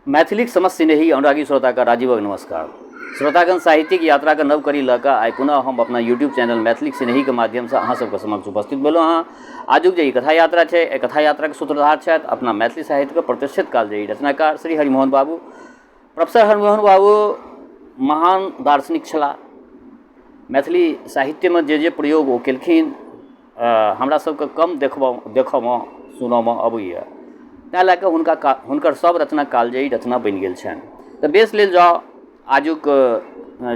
मैथिलीक समस्त स्नेही अनुरागी श्रोताके राजीवक नमस्कार। श्रोतागण, साहित्यिक यात्राके नव कड़ी लऽ कऽ आइ पुनः हम अपना यूट्यूब चैनल मैथिलीक स्नेहीके माध्यमसँ अहाँ सबके समक्ष उपस्थित भेलहुँ हँ। आजुक जे ई कथा यात्रा छै, एहि कथा यात्राके सूत्रधार छथि अपना मैथिली साहित्यके प्रतिष्ठित कालजयी रचनाकार श्री हरिमोहन बाबू। प्रोफेसर हरिमोहन बाबू महान दार्शनिक छलाह। मैथिली साहित्यमे जे जे प्रयोग ओ केलखिन, हमरा सबके कम देखबऽ देखऽमे सुनऽमे अबैए, ताहि लए कऽ हुनका हुनकर सब रचना कालजयी रचना बनि गेल छनि। तऽ बेस, लेल जाउ आजुक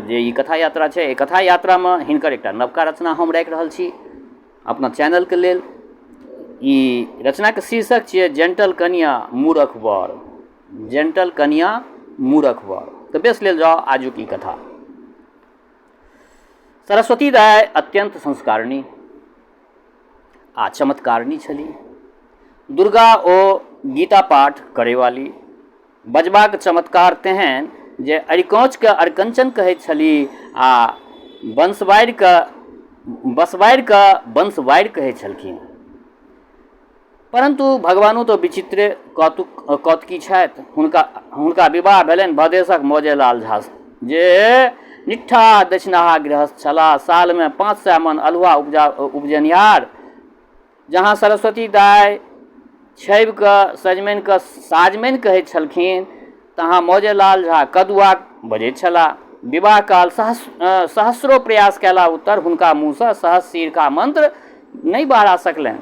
जे ई कथा यात्रा छै। एहि कथा यात्रामे हिनकर एकटा नवका रचना हम राखि रहल छी अपना चैनलके लेल। ई रचनाके शीर्षक छियै जेंटल कनिआ मूरख वर। जेंटल कनिआ मूरख वर। तऽ बेस, लेल जाउ आजुक ई कथा। सरस्वती दाय अत्यन्त संस्कारिणी आ चमत्कारिणी छली। दुर्गा ओ गीता पाठ करैवाली। बजबाक चमत्कार तेहन जे अरिकोचके अरिकञ्चन कहैत छली आ बंसवारिके बसवारिके बंसवारि कहैत छलखिन। परन्तु भगवानो तऽ विचित्रे कौतुक कौतुकी छथि। हुनका विवाह भेलनि भदेशक मौजेलाल झा, जे निट्ठा दक्षिणाहा गृहस्थ छलाह, सालमे 500 मन अल्हुआ उपजेनिहार। जहाँ सरस्वती दाइ छबिकऽ सजमनिके साजमनि कहैत छलखिन, तहाँ मौजेलाल झा कदुआ बजैत छलाह। विवाह काल सहस्रो प्रयास कयला उत्तर हुनका मुँहसँ सहस्रशीर्षा मंत्र नहि बहरा सकलनि।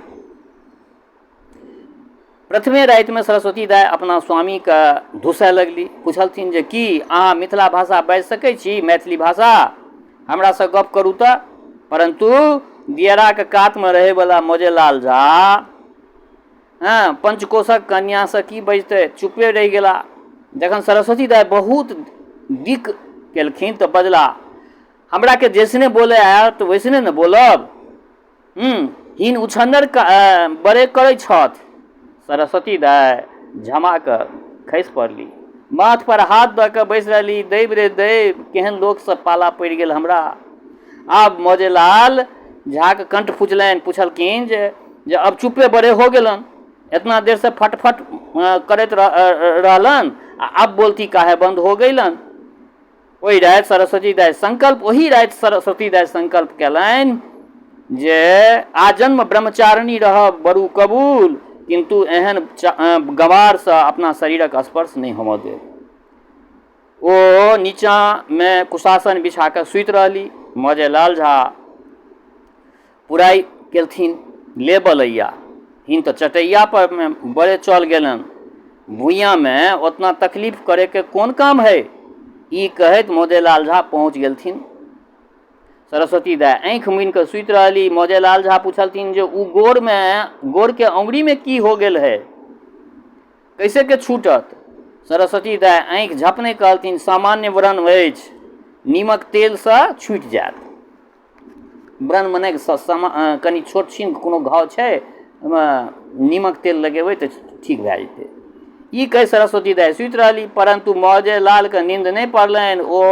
प्रथमे रातिमे सरस्वती दाइ अपना स्वामीके धुसय लगली। पुछलथिन जे की अहाँ मिथिला भाषा बाजि सकै छी? मैथिली भाषा हमरासँ गप करू तऽ। परन्तु दियराके कातमे रहैवला मौजेलाल झा हँ पंचकोशक कन्यासँ की बजतै? चुपे रहि गेला। जखन सरस्वती दाइ बहुत दिक केलखिन तऽ बजला, हमराके जैसने बोले आयत वैसने ने बोलब। हीन उछन्नर बड़े करै छथि। सरस्वती दाइ झमा कऽ खसि पड़ली। माथ पर हाथ दऽ कऽ बैसि रहली। दैव रे दैव, केहन लोकसँ पाला पड़ि गेल हमरा! आब मौजेलाल झाके कंठ फुजलनि। पुछलखिन जे अब चुपे बड़े हो गेलन, एतना देरसँ फटफट करैत रहलन आ अब बोलती काहे बंद हो गेलन? ओहि राति सरस्वती दाइ संकल्प कयलनि जे आजन्म ब्रह्मचारिणी रहब बरू कबूल, किन्तु एहन गंवारसँ अपना शरीरक स्पर्श नहि होमऽ देब। ओ नीचाँमे कुशासन बिछा कऽ सुति रहली। मौजेलाल झा पुराइ केलथिन, ले बलैया, हिन तऽ चटैया पर मे बड़े चल गेलन, भुइयाँमे ओतना तकलीफ करैके कोन काम है? ई कहैत मौजेलाल झा पहुँच गेलथिन। सरस्वती दाइ आँखि मुनि कऽ सुति रहली। मौजेलाल झा पुछलथिन जे ओ गोरमे गोरके अङ्गुरीमे की हो गेल है, कैसे के छूटत? सरस्वती दाइ आँखि झपने कहलथिन, सामान्य व्रण अछि, नीमक तेलसँ छूटि जायत। व्रण मने कनि छोट छिन कोनो घाव छै, ओहिमे नीमक तेल लगेबै तऽ ठीक भए जेतै। ई कहि सरस्वती दाइ सुति रहली। परन्तु मौजे लालके नींद नहि पड़लनि। ओ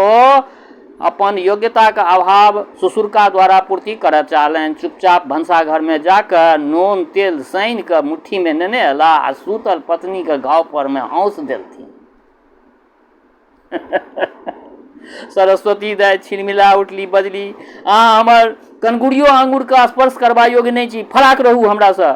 अपन योग्यताके अभाव ससुरका द्वारा पूर्ति करय चाहलनि। चुपचाप भनसाघरमे जा कऽ नोन तेल सानि कऽ मुट्ठीमे नेने अयलाह आ सुतल पत्नीके घाव परमे औंस देलथिन। सरस्वती दाइ छिलमिला उठली। बजली, अहाँ हमर कनगुरियो आङ्गुरके स्पर्श करबा योग्य नहि छी, फराक रहू हमरासँ।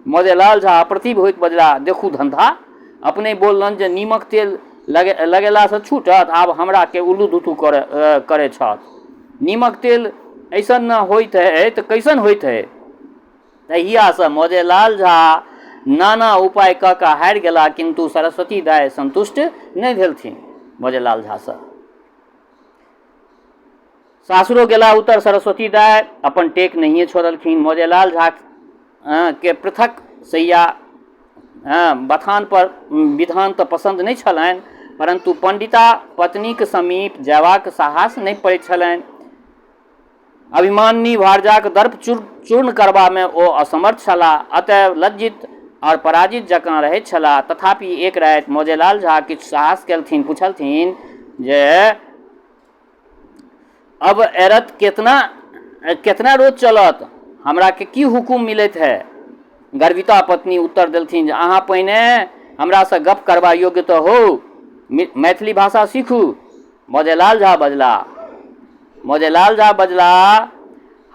मौजेलाल झा अप्रतिभ होइत बजला, देखू धन्धा, अपने बोललनि जे नीमक तेल लगेलासँ छूटत, आब हमरा के उल्लू धुथू करै छथि। नीमक तेल ऐसन न होइत है तऽ कैसन होइत है? तहियासँ मौजेलाल झा नाना उपाय कऽ कऽ हारि गेलाह, किन्तु सरस्वती दाइ सन्तुष्ट नहि भेलथिन मौजेलाल झासँ। सासुरो गेला उत्तर सरस्वती दाइ अपन टेक नहिए छोड़लखिन। मौजेलाल झा के पृथक शैया बथान पर विधान तऽ पसन्द नहि छलनि, परन्तु पण्डिता पत्नीक समीप जयबाक साहस नहि पड़ैत छलनि। अभिमानिनी भारजाक दर्प चूर्ण करबामे ओ असमर्थ छलाह, अतएव लज्जित आओर पराजित जकाँ रहैत छलाह। तथापि एक राति मौजेलाल झा किछु साहस केलथिन। पुछलथिन जे अब एरत केतना केतना रोज चलत? हमराके की हुकुम मिलैत है? गर्विता पत्नी उत्तर देलथिन जे अहाँ पहिने हमरासँ गप करबा योग्य तऽ हो। मैथिली भाषा सीखू। मौजेलाल झा बजला, मौजेलाल झा बजला,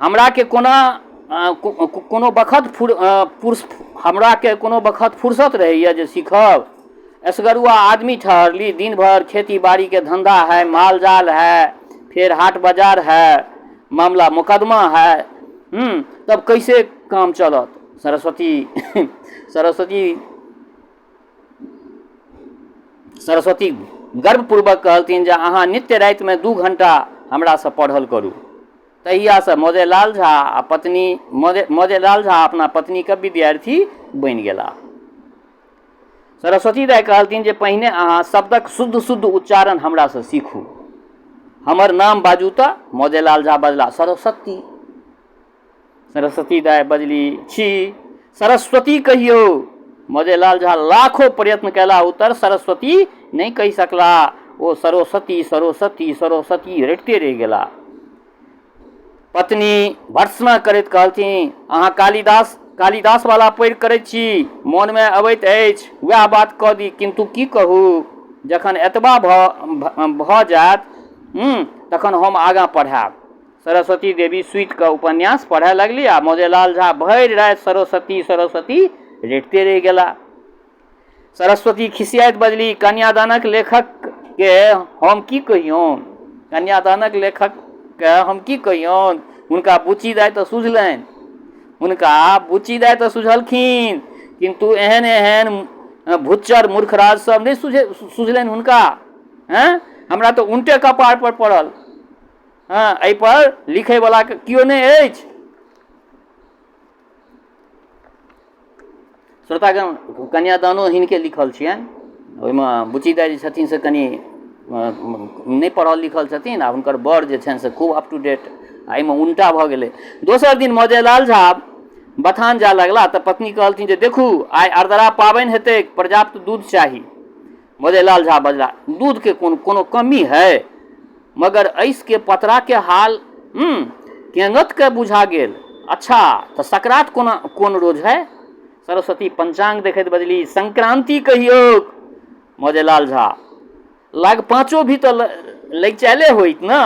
हमराके कोना कोनो बखत फुर हमराके कोनो बखत फुर्सत रहैए जे सीखब? एसगरुआ आदमी ठहरली, दिन भरि खेती बाड़ीके धन्धा है, माल जाल है, फेर हाट बाजार है, मामला मोकदमा है, तब कैसे काम चलत? सरस्वती सरस्वती सरस्वती गर्वपूर्वक कहलथिन जे अहाँ नित्य रातिमे 2 घण्टा हमरासँ पढ़ल करू। तहियासँ मौजेलाल झा आ पत्नी मौजेलाल झा अपना पत्नीके विद्यार्थी बनि गेलाह। सरस्वती दाइ कहलथिन जे पहिने अहाँ शब्दक शुद्ध शुद्ध उच्चारण हमरासँ सीखू। हमर नाम बाजू तऽ। मौजेलाल झा बजला, सरस्वती। सरस्वती दाइ बजली, छी, सरस्वती कहियौ। मौजेलाल झा लाखो प्रयत्न कयला उत्तर सरस्वती नहि कहि सकला। ओ सरस्वती सरस्वती सरस्वती रटिते रहि गेला। पत्नी भर्त्सना करैत कहलथिन, अहाँ कालिदास कालिदासवला पढ़ि करैत छी, मोनमे अबैत अछि वएह बात कऽ दी, किन्तु की कहू, जखन एतबा भऽ जायत तखन हम आगाँ पढ़ायब। सरस्वती देवी सुति कऽ उपन्यास पढ़य लगली आ मौजेलाल झा भरि राति सरस्वती सरस्वती रटिते रहि गेला। सरस्वती खिसियाइत बजली, कन्यादानक लेखकके हम की कहियौन, कन्यादानक लेखकके हम की कहियौन? हुनका बुच्ची दाइ तऽ सुझलनि, हुनका बुच्ची दाइ तऽ सुझलखिन, किन्तु एहन एहन भुच्चर मूर्खराज सब नहि सुझलनि हुनका। हँ, हमरा तऽ उनटे कपार पर पड़ल। हँ, एहिपर लिखैवला केओ नहि अछि। श्रोतागण, कन्यादानो हिनके लिखल छियनि। ओहिमे बुच्ची दाइ जे छथिन से कनि नहि पढ़ल लिखल छथिन आ हुनकर वर जे छनि से खूब अप टू डेट, आ एहिमे उनटा भऽ गेलै। दोसर दिन मौजेलाल झा बथान जाय लगला तऽ पत्नी कहलथिन जे देखू, आइ अरदरा पाबनि हेतै, पर्याप्त दूध चाही। मौजेलाल झा बजला, दूधके कोन कोनो कमी है? मगर ऐसके पतराके हाल केंगतके बुझा गेल। अच्छा, तऽ सकरात कोना कोन रोज है? सरस्वती पंचांग देखैत बजली, संक्रांति कहियौक। मौजेलाल झा, लाग पाँचो भी तऽ लगिचायले होइत ने?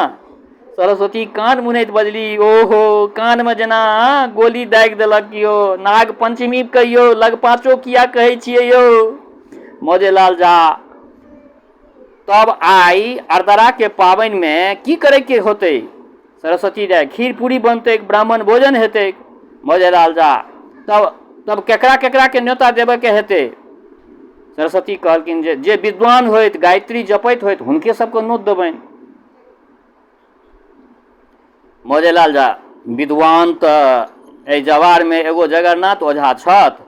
सरस्वती कान मुनैत बजली, ओहो, कानमे जेना गोली दागि देलक यौ, नाग पंचमी कहियौ, लग पाँचो किया कहै छियै यौ? मौजेलाल झा, तब आइ अरदराके पाबनिमे की करैके होतै? सरस्वती दाइ, खीर पूरी बनतै, ब्राह्मण भोजन हेतै। मौजेलाल झा, तब तब केकरा केकराके न्योता देबऽके हेतै? सरस्वती कहलखिन जे जे विद्वान होइत, गायत्री जपैत होइत, हुनके सबके नोत देबनि। मौजेलाल झा, विद्वान तऽ एहि जवारमे एगो जगन्नाथ ओझा छथि,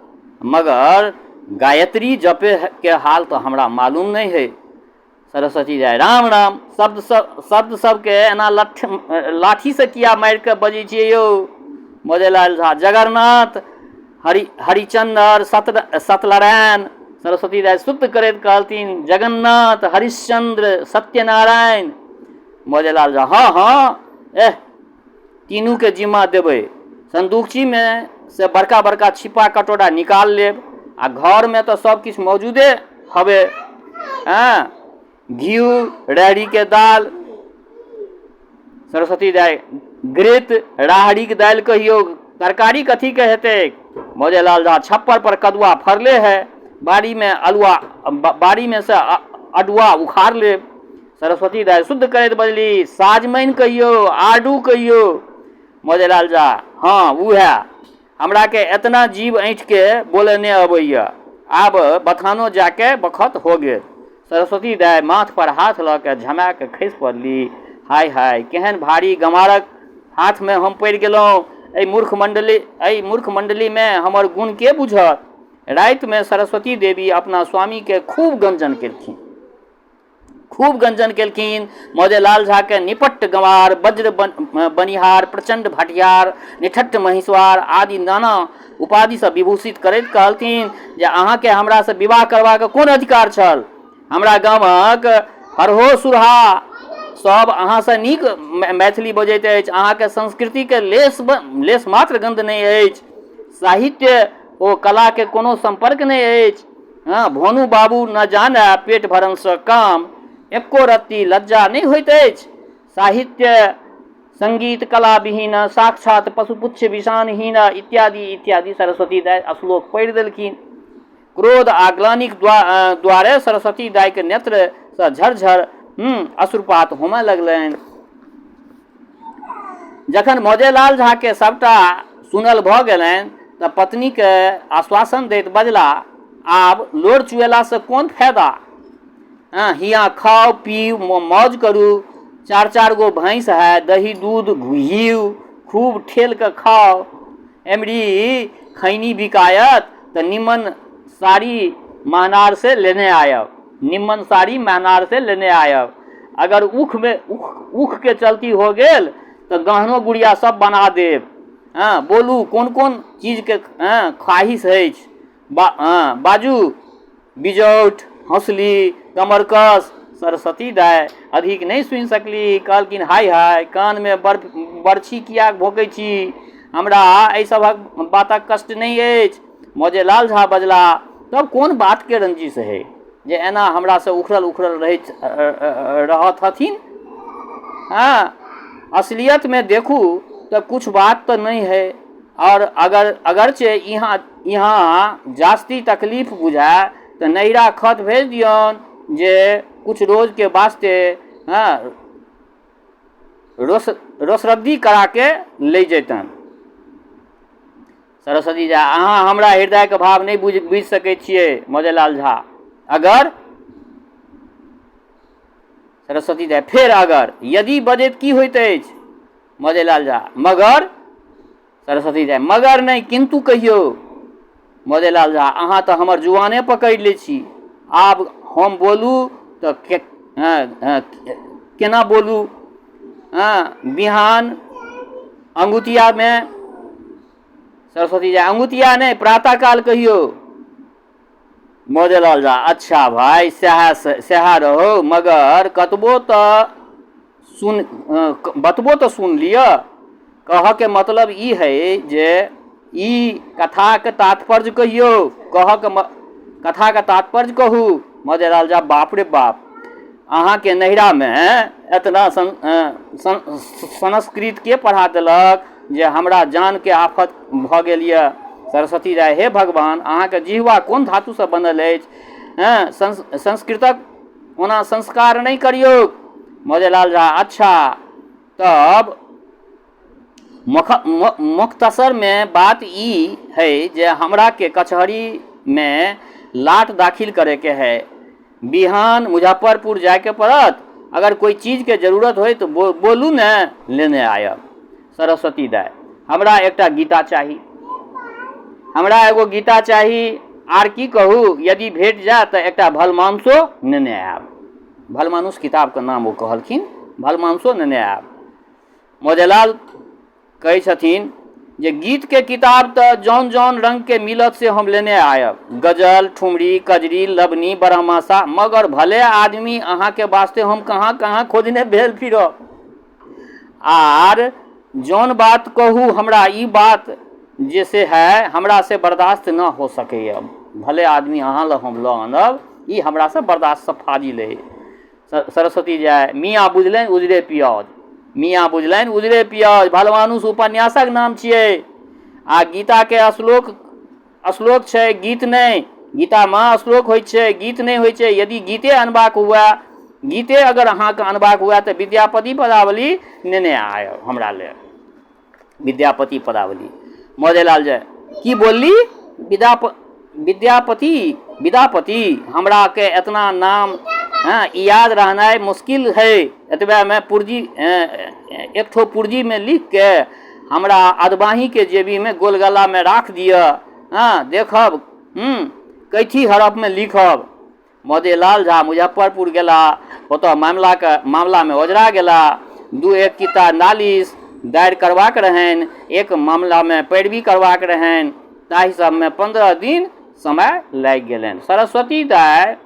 मगर गायत्री जपैके हाल तऽ हमरा मालूम नहि हइ। सरस्वती दाइ, राम राम, शब्द सब शब्द सबके एना लठ लाठीसँ किया मारिकऽ बजै छियै यौ? मौजेलाल झा, जगन्नाथ, हरिचन्दर, सत्यनारायण। सरस्वती दाइ शुद्ध करैत कहलथिन, जगन्नाथ, हरिश्चन्द्र, सत्यनारायण। मौजेलाल झा, हँ हँ, एह, तीनूके जिम्मा देबै। संदूकचीमे से बड़का बड़का छिप्पा कटोरा निकाल लेब आ घरमे तऽ सब किछु मौजूदे हवे। हँ, घिउ, राहड़िके दालि। सरस्वती दाइ, घृत, राहड़िके दालि कहियौ, तरकारी कथीके हेतै? मौजेलाल झा, छप्पर पर कदुआ फड़ले है, बाड़ीमे अलुआ बाड़ीमे से अडुआ उखाड़ लेब। सरस्वती दाइ शुद्ध करैत बजली, साजमनि कहियौ, आडू कहियौ। मौजेलाल झा, हँ उएह, हमराके एतना जीव ऐँठिके बोलऽ नहि अबैए, आब बथानो जाके बखत हो गेल। सरस्वती दाइ माथपर हाथ लऽ कऽ झमाए कऽ खसि पड़ली। हाय हाय, केहन भारी गमारक हाथमे हम पड़ि गेलहुँ। एहि मूर्ख मण्डलीमे हमर गुण के बुझत? रातिमे सरस्वती देवी अपना स्वामीके खूब गञ्जन केलखिन, खूब गञ्जन केलखिन। मौजेलाल झाके निपट्ट गंवार, वज्र बनिहार, प्रचण्ड भटियार, निठट्ट महिसवार आदि नाना उपाधिसँ विभूषित करैत कहलथिन जे अहाँके हमरासँ विवाह करबाक कोन अधिकार छल? हमरा गामक हरहो सुरहा सब अहाँसँ नीक मैथिली बजैत अछि। अहाँके संस्कृतिके लेस लेस मात्र गन्ध नहि अछि। साहित्य ओ कलाके कोनो सम्पर्क नहि अछि। हँ भोनू बाबू न जाने पेट भरनसँ काम, एको रत्ती लज्जा नहि होइत अछि? साहित्य संगीत कला विहीन साक्षात पशुपुच्छ विषाणहीन इत्यादि इत्यादि सरस्वती दाइ श्लोक पढ़ि देलखिन। क्रोध आ ग्लानिक द्वारे सरस्वती दाइके नेत्रसँ झरझर अश्रुपात होमय लगलनि। जखन मौजेलाल झाके सभटा सुनल भऽ गेलनि तऽ पत्नीके आश्वासन दैत बजला, आब लोर चुएलासँ कोन फायदा? हँ, हियाँ खाउ पीउ मौज करू, चारि चारि गो भैंस है, दही दूध घी खूब ठेल कऽ खाउ। एमरी खैनी बिकायत तऽ निमन साड़ी महनार से लेने आयब, निमन साड़ी महनार से लेने आयब। अगर ऊखमे ऊख ऊखके चलती हो गेल तऽ गहनो गुड़िया सब बना देब। हँ, बोलू कोन कोन चीजके हँ ख्वाहिश अछि? हँ, बाजू। बिजौठ, हँसुली, कमरकस। सरस्वती दाइ अधिक नहि सुनि सकली। कहलखिन, हाय हाय, कानमे बरछी किएक भोकै छी? हमरा एहि सभक बातक कष्ट नहि अछि। मौजेलाल झा बजला, तब कोन बातके रंजिश है जे एना हमरासँ उखड़ल उखड़ल रहैत रहत हथिन? हँ, असलियतमे देखू तऽ किछु बात तऽ नहि है। आओर अगर अगरचे इहाँ इहाँ जास्ती तकलीफ बुझाय तऽ नैहरा खत भेज दियौन जे किछु रोजके वास्ते, हँ, रोसरद्दी कराके लै जैतनि। सरस्वती झा, अहाँ हमरा हृदयके भाव नहि बुझि सकै छियै। मौजेलाल झा, अगर। सरस्वती झा फेर अगर यदि बजैत की होइत अछि? मौजेलाल झा, मगर। सरस्वती झा, मगर नहि, किन्तु कहियौ। मौजेलाल झा, अहाँ तऽ हमर जुआने पकड़ि लै छी। आब हम बोलू तऽ केना बोलू? हँ, बिहान अंगुतियामे। सरस्वती झा, अंगुतिया नहि, प्रातःकाल कहियौ। मौजेलाल झा, अच्छा भाइ, सएह सएह रहौ, मगर कतबो तऽ सुन बतबो तऽ सुन लिअ। कहऽके मतलब ई हइ जे ई कथाके तात्पर्य कहियौ, कहऽके कथाके तात्पर्य कहू। मौजेलाल झा, बाप रे बाप, अहाँके नैहरामे एतना संस्कृत के पढ़ा देलक जे हमरा जानके आफत भऽ गेल यऽ? सरस्वती राय, हे भगवान, अहाँके जिह्वा कोन धातुसँ बनल अछि? हँ, संस्कृतक ओना संस्कार नहि करियौ। मौजेलाल झा, अच्छा, तब मुख्तसरमे बात ई है जे हमराके कचहरीमे लाट दाखिल करैके है। बिहान मुजफ्फरपुर जाइके पड़त। अगर कोइ चीजके जरूरत होइ तऽ बोलू ने, लेने आयब। सरस्वती दाइ, हमरा एकटा गीता चाही, हमरा एगो गीता चाही। आर की कहू, यदि भेट जाय तऽ एकटा भलमानसो नेने आयब। भलमानुस किताबके नाम ओ कहलखिन, भलमानसो नेने आयब। मौजेलाल कहै छथिन जे गीतके किताब तऽ जौन जौन रङ्गके मिलत से हम लेने आयब, गजल, ठुमरी, कजरी, लबनी, बारहमासा। मगर भले आदमी, अहाँके वास्ते हम कहाँ कहाँ खोजने भेल फिरब। आर जौन बात कहू, हमरा ई बात जे से है हमरा से बर्दाश्त न हो सकैए। भले आदमी, अहाँ लए हम लऽ आनब, ई हमरासँ बर्दाश्तसँ फाजिल अइ। सरस्वती जाय, मियाँ बुझलनि उजरे पियाज, मियाँ बुझलनि उजरे पियाज। भलमानुस उपन्यासक नाम छियै आ गीताके श्लोक श्लोक छै, गीत नहि। गीतामे श्लोक होइ छै, गीत नहि होइ छै। यदि गीते अनबाक हुए, गीते अगर अहाँके अनबाक हुए तऽ विद्यापति पदावली नेने आयब हमरा लेल, विद्यापति पदावली। मौजेलाल जय, की बोलली? विद्यापति विदापति? हमराके एतना नाम, हँ, याद रहनाइ मुश्किल है। एतबेमे पुर्जी, एक ठो पुर्जीमे लिखके हमरा अदबाहीके जेबीमे गोलगलामे राख दिअ। हँ, देखब कैथी हरफमे लिखब। मौजेलाल झा मुजफ्फरपुर गेला। ओतऽ मामलाके मामलामे ओझरा गेला। दू एक किता नालिश दायर करबाक रहनि, एक मामलामे पैरवी करबाक रहनि, ताहि सबमे 15 दिन समय लागि गेलनि। सरस्वती दाय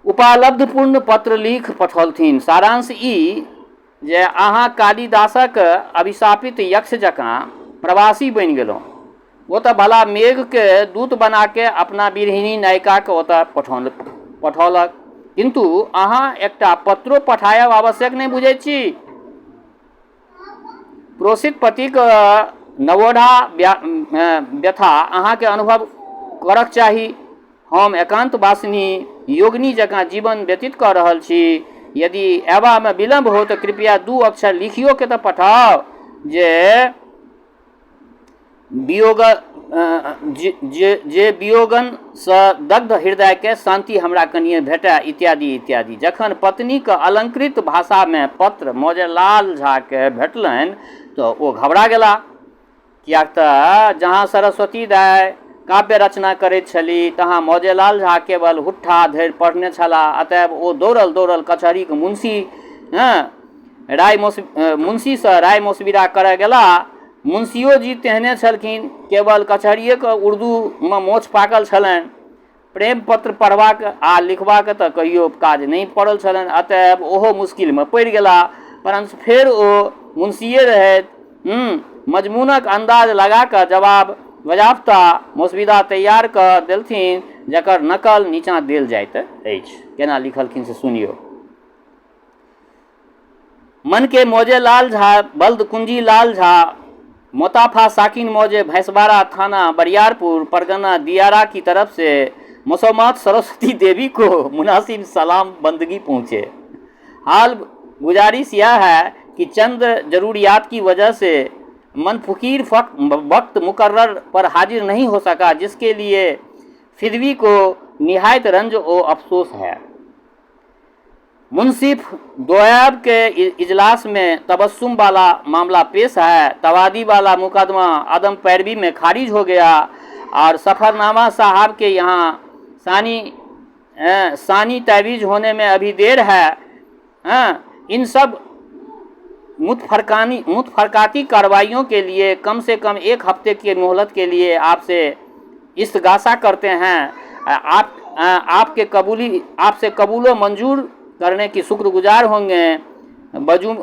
उपालब्धपूर्ण पत्र लिख पठौलथिन। सारांश ई जे अहाँ कालिदासक अभिशापित यक्ष जकाँ प्रवासी बनि गेलहुँ। ओ तऽ भला मेघके दूत बनाके अपना विरहिणी नायिकाके ओतऽ पठौलक, किन्तु अहाँ एकटा पत्रो पठायब आवश्यक नहि बुझैत छी। प्रोषित पतिक नवोढ़ा व्यथा अहाँके अनुभव करक चाही। हम एकान्तवासिनी योगिनी जकाँ जीवन व्यतीत कऽ रहल छी। यदि अयबामे विलम्ब हो तऽ कृपया दू अक्षर लिखियोके तऽ पठाउ जे वियोग जे जे वियोगनसँ दग्ध हृदयके शान्ति हमरा कनिए भेटय, इत्यादि इत्यादि। जखन पत्नीक अलङ्कृत भाषामे पत्र मौजेलाल झाकेँ भेटलनि तऽ ओ घबरा गेलाह, किएक तऽ जहाँ सरस्वती दाइ काव्य रचना करैत छलीह तहाँ मौजेलाल झा केवल हुट्ठा धरि पढ़ने छलाह। अतएव ओ दौड़ल दौड़ल कचहरीक मुंशी राय मुंशीसँ राय मशविरा करय गेलाह। मुंशियो जी तेहने छलखिन, केवल कचहरिएके उर्दूमे मोछ पाकल छलनि। प्रेम पत्र पढ़बाक आ लिखबाक तऽ कहियो काज नहि पड़ल छलनि। अतएव ओहो मुश्किलमे पड़ि गेलाह। परञ्च फेर ओ मुंशिए रहथि। मजमूनक अन्दाज लगा कऽ जवाब बजाप्ता मसविदा तैयार कऽ देलथिन, जकर नकल नीचाँ देल जाइत अछि। केना लिखलखिन से सुनियौ। मन के मौजे लाल झा बल्द कुंजी लाल झा मोताफा साकिन मौजे भैंसबाड़ा थाना बरियारपुर परगना दियारा की तरफ से मुसम्मात सरस्वती देवी को मुनासिब सलाम बंदगी पहुँचे। हाल गुजारिश यह है कि चंद जरूरियात की वजह से मन फकीर वक्त मुकर्रर पर हाजिर नहीं हो सका, जिसके लिए फिदवी को निहायत रंज ओ अफसोस है। मुंसिफ दोआब के इजलास में तबस्सुम वाला मामला पेश है। तवादी वाला मुकदमा अदम पैरवी में खारिज हो गया और सफरनामा साहब के यहाँ सानी सानी तहवीज होने में अभी देर है। इन सब मुतफरकाती कार्रवाइयों के लिए कम से कम एक हफ्ते की मोहलत के लिए आपसे इस्तगासा करते हैं। आप आपके कबूली आपसे कबूलो मंजूर करने की शुक्रगुजार होंगे। बजू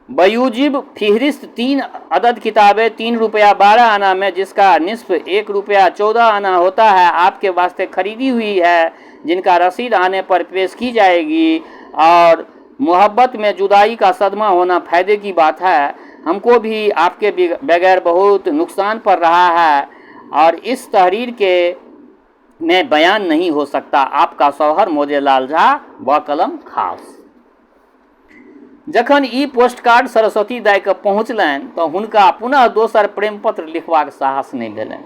बयूजिब फिहरिस्त 3 अदद किताबें 3 रुपया 12 आना में, जिसका निस्फ 1 रुपया 14 आना होता है, आपके वास्ते खरीदी हुई है, जिनका रसीद आने पर पेश की जाएगी। और मोहब्बत में जुदाई का सदमा होना फायदे की बात है। हमको भी आपके बगैर बहुत नुकसान पड़ रहा है और इस तहरीर के में बयान नहीं हो सकता। आपका शौहर मोजेलाल झा व कलम खास। जखन ई पोस्टकार्ड सरस्वती दाइके पहुँचलनि तऽ हुनका पुनः दोसर प्रेमपत्र लिखबाक साहस नहि भेलनि।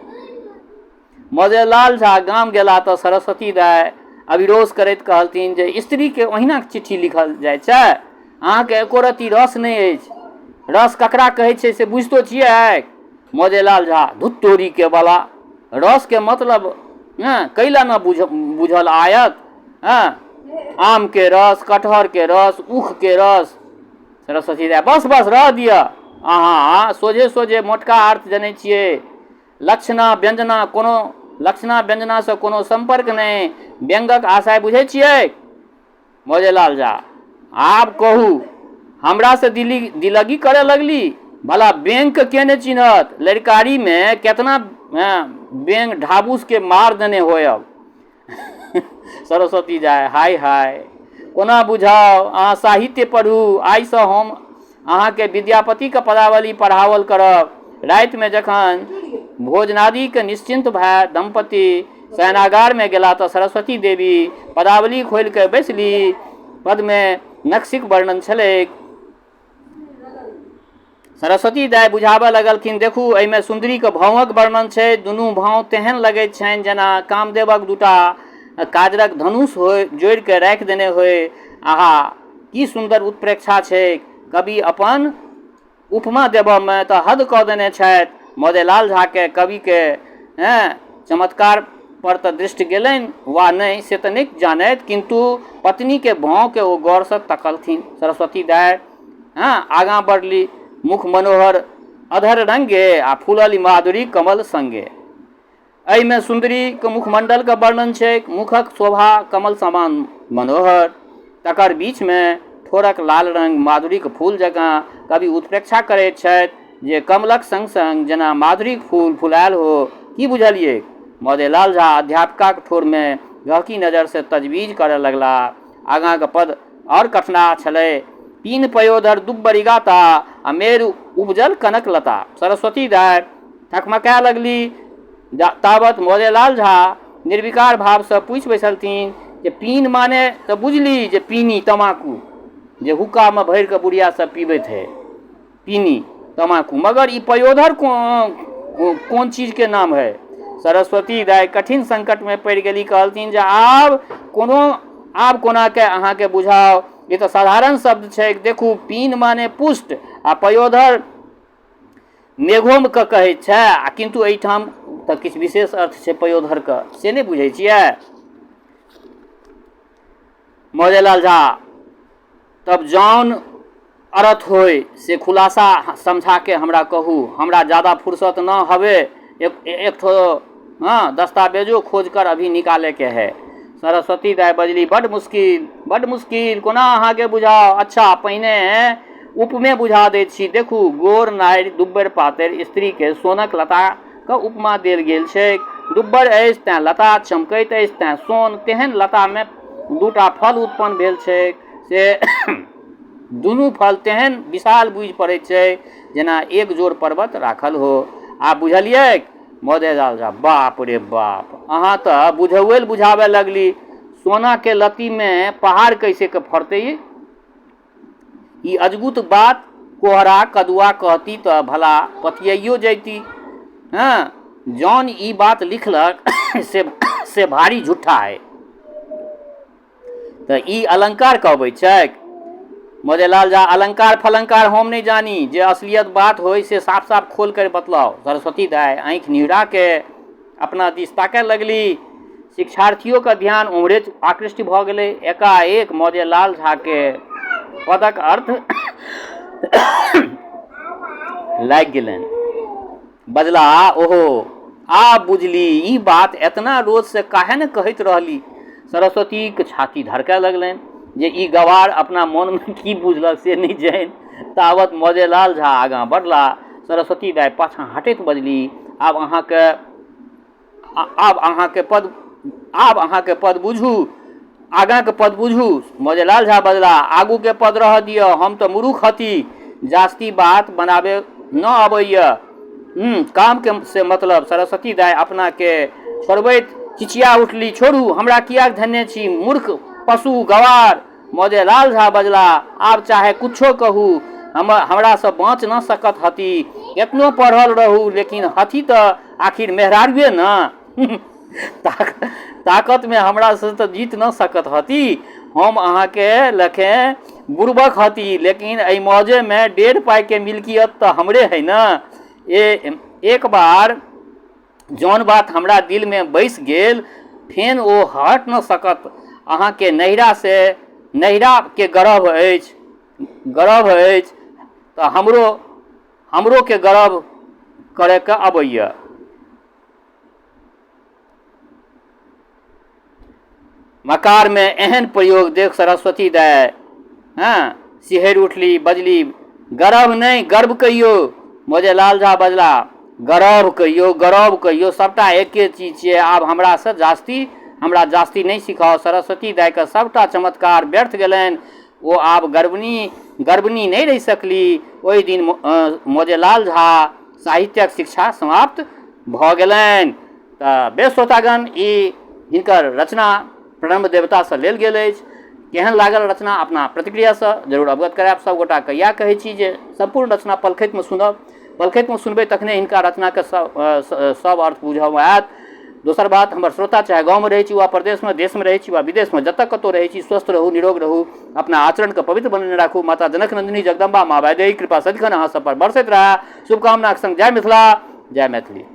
मजेलाल झा गाम गेला तऽ सरस्वती दाइ अविरोध करैत कहलथिन जे स्त्रीके ओहिना चिट्ठी लिखल जाइ छै? अहाँके एको रत्ती रस नहि अछि। रस ककरा कहै छै से बुझितो छियै? मजेलाल झा धुत तोरीके बला, रसके मतलब हँ कैला ने बुझल आयत? हँ आमके रस, कटहरके रस, ऊखके रस। सरस्वती दाइ बस बस रह दिअ, अहाँ सोझे सोझे मोटका अर्थ जनै छियै। लक्षणा व्यञ्जना कोनो लक्षणा व्यञ्जनासँ कोनो सम्पर्क नहि। व्यङ्गक आशय बुझै छियै? मौजेलाल झा आब कहू, हमरासँ दिली दिलगी करऽ लगली? भला बेंगके के नहि चिन्हत? लड़िकारीमे केतना बेंग ढाबुसके मार देने होयब। सरस्वती जाय हाय हाय, कोना बुझाउ? अहाँ साहित्य पढ़ू। आइसँ हम अहाँके विद्यापतिके पदावली पढ़ाओल करब। रातिमे जखन भोजनादिके निश्चिन्त भए दम्पति शयनागारमे गेला तऽ सरस्वती देवी पदावली खोलि कऽ बैसली। पदमे नक्शीक वर्णन छलैक। सरस्वती दाइ बुझाबऽ लगलखिन, देखू, एहिमे सुन्दरीके भावक वर्णन छै। दुनू भाव तेहन लगैत छनि जेना कामदेवक दूटा काजरक धनुष होय जोड़िके राखि देने होय। आहा, की सुन्दर उत्प्रेक्षा छै! कवि अपन उपमा देबऽमे तऽ हद कऽ देने छथि। मौजेलाल झाके कविके चमत्कार पर तऽ दृष्टि गेलनि वा नहि से तऽ नहि जानथि, किन्तु पत्नीके भावके ओ गौरसँ तकलथिन। सरस्वती दाइ आगाँ बढ़ली, मुख मनोहर अधर रंगे आ फूलल माधुरी कमल संगे। एहिमे सुन्दरीके मुखमण्डलके वर्णन छैक। मुखक शोभा कमल समान मनोहर, तकर बीचमे ठोरक लाल रंग माधुरीक फूल जकाँ। कवि उत्प्रेक्षा करैत छथि। जे कमलक संग-संग जेना माधुरीक फूल फुलायल हो। की बुझलिऐक? मौजेलाल झा अध्यापिकाक ठोरमे गहकी नजरिसँ तजबीज करऽ लगलाह। आगाँक पद आओर कठिनाह छलै। पीन पयोधर दुब्बरि गाता आ मेरु उपजल कनक लता। सरस्वती दाइ थकमकाय लगली। तावत मौजेलाल झा निर्विकार भावसँ पूछि बैसलथिन जे पीन माने तऽ बुझली जे पीनी तमाकू जे हुक्कामे भरि कऽ बुढ़िया सब पीबैत हइ। पीनी तमाकू मगर ई पयोधर कोन चीजके नाम है? सरस्वती दाइ कठिन संकटमे पड़ि गेली। कहलथिन जे आब कोनो आब कोनाके अहाँके बुझाउ, ई तऽ साधारण शब्द छैक। देखू, पीन माने पुष्ट आ पयोधर मेघोमे के कहै छै, आ किन्तु एहिठाम तऽ किछु विशेष अर्थ छै पयोधरके, से नहि बुझै छियै? मौजेलाल झा तब जौन अरथ होय से खुलासा समझा के हमरा कहू। हमरा जादा फुर्सत न हवे, एक एक ठो हँ दस्तावेजो खोज कर अभी निकाले के है। सरस्वती दाइ बजली, बड्ड मुश्किल, बड्ड मुश्किल, कोना अहाँके बुझाउ? अच्छा, पहिने उपमे बुझा दैत छी। देखू, गोर नारि दुब्बर पातरि स्त्रीके सोनक लताक उपमा देल गेल छैक। दुब्बर अछि तेँ लता, चमकैत अछि तेँ सोन। तेहन लतामे दूटा फल उत्पन्न भेल छैक से दुनू फल तेहन विशाल बुझि पड़ैत छै जेना एक जोड़ पर्वत राखल हो। आब बुझलियैक? मौजेलाल झा, बाप रे बाप, अहाँ तऽ बुझौअलि बुझाबय लगली। सोनाके लत्तीमे पहाड़ कैसे के फड़तै? ई अजगुत बात कोहरा कदुआ कहती तऽ भला पतियाइयो जैती। हँ, जौन ई बात लिखलक से भारी झूठा है। तऽ ई अलङ्कार कहबै छैक? मौजेलाल झा, अलङ्कार फलङ्कार हम नहि जानी, जे असलियत बात होइ से साफ साफ खोल कर बतलाउ। सरस्वती दाइ आँखि निहुराके अपना दिस ताकय लगली। शिक्षार्थियोके ध्यान ओम्हरे आकृष्ट भऽ गेलै। एकाएक मौजेलाल झाके पदक अर्थ लागि गेलनि। बजलाह, ओहो, आब बुझली, ई बात एतना रोजसँ काहे ने कहैत रहली? सरस्वतीक छाती धड़कय लगलनि जे ई गवार अपना मोनमे की बुझलक से नहि जानि। तावत मौजेलाल झा आगाँ बढ़लाह। सरस्वती दाइ पाछाँ हटैत बजली, आब अहाँके आब अहाँके पद आब अहाँके पद बुझू, आगाँके पद बुझू। मौजेलाल झा बजलाह, आगूके पद रहऽ दिअ, हम तऽ मुरुख हती, जास्ती बात बनाबे न अबैए, कामके से मतलब। सरस्वती दाइ अपनाके छोड़बैत चिचिया उठली, छोड़ू हमरा, किएक धेने छी, मूर्ख पशु गवार। मौजेलाल झा बजलाह, आब चाहे कुच्छो कहू, हम हमरासँ बाँच न सकत हती। एतनो पढ़ल रहू, लेकिन हथी तऽ आखिर मेहरारुए ने। ताकतमे हमरासँ तऽ जीत न सकत हती। हम अहाँके लखे बुड़बक हती, लेकिन एहि मौजेमे 1.5 पाइके मिल्कियत तऽ हमरे है ने। एक बार जौन बात हमरा दिलमे बैस गेल, फेन ओ हट न सकत। अहाँके नैहरासँ नैहराके गर्व अछि, गर्व अछि तऽ हमरोके गर्व करैके अबैए। मकारमे एहन प्रयोग देख सरस्वती दाय हँ सिहरि उठली। बजली, गरभ नहि, गर्व कहियौ। मौजेलाल झा बजला, गरभ कहियौ, गरभ कहियौ, सभटा एके चीज छियै। आब हमरासँ जास्ती हमरा जास्ती नहि सिखाउ। सरस्वती दाइके सभटा चमत्कार व्यर्थ गेलनि। ओ आब गर्भिणी गर्भिणी नहि रहि सकली। ओहि दिन मौजेलाल झा साहित्यक शिक्षा समाप्त भऽ गेलनि। तऽ बेस श्रोतागण, ई हिनकर रचना प्रणव देवतासँ लेल गेल अछि। केहन लागल रचना, अपना प्रतिक्रियासँ जरूर अवगत करायब। सभगोटाके इएह कहै छी जे सम्पूर्ण रचना पलखतिमे सुनब। पलखतिमे सुनबै तखने हिनका रचनाके सभ सभ अर्थ बुझऽमे आयत। दोसर बात, हमर श्रोता चाहे गाँवमे रहै छी वा प्रदेशमे, देशमे रहै छी वा विदेशमे, जतऽ कतहु रहै छी, स्वस्थ रहू, निरोग रहू, अपना आचरणके पवित्र बनेने राखू। माता जनक नन्दिनी जगदम्बा माँ वैदेही कृपा सदिखन अहाँ सभ पर बरसैत रहए, शुभकामनाक संग जय मिथिला, जय मैथिली।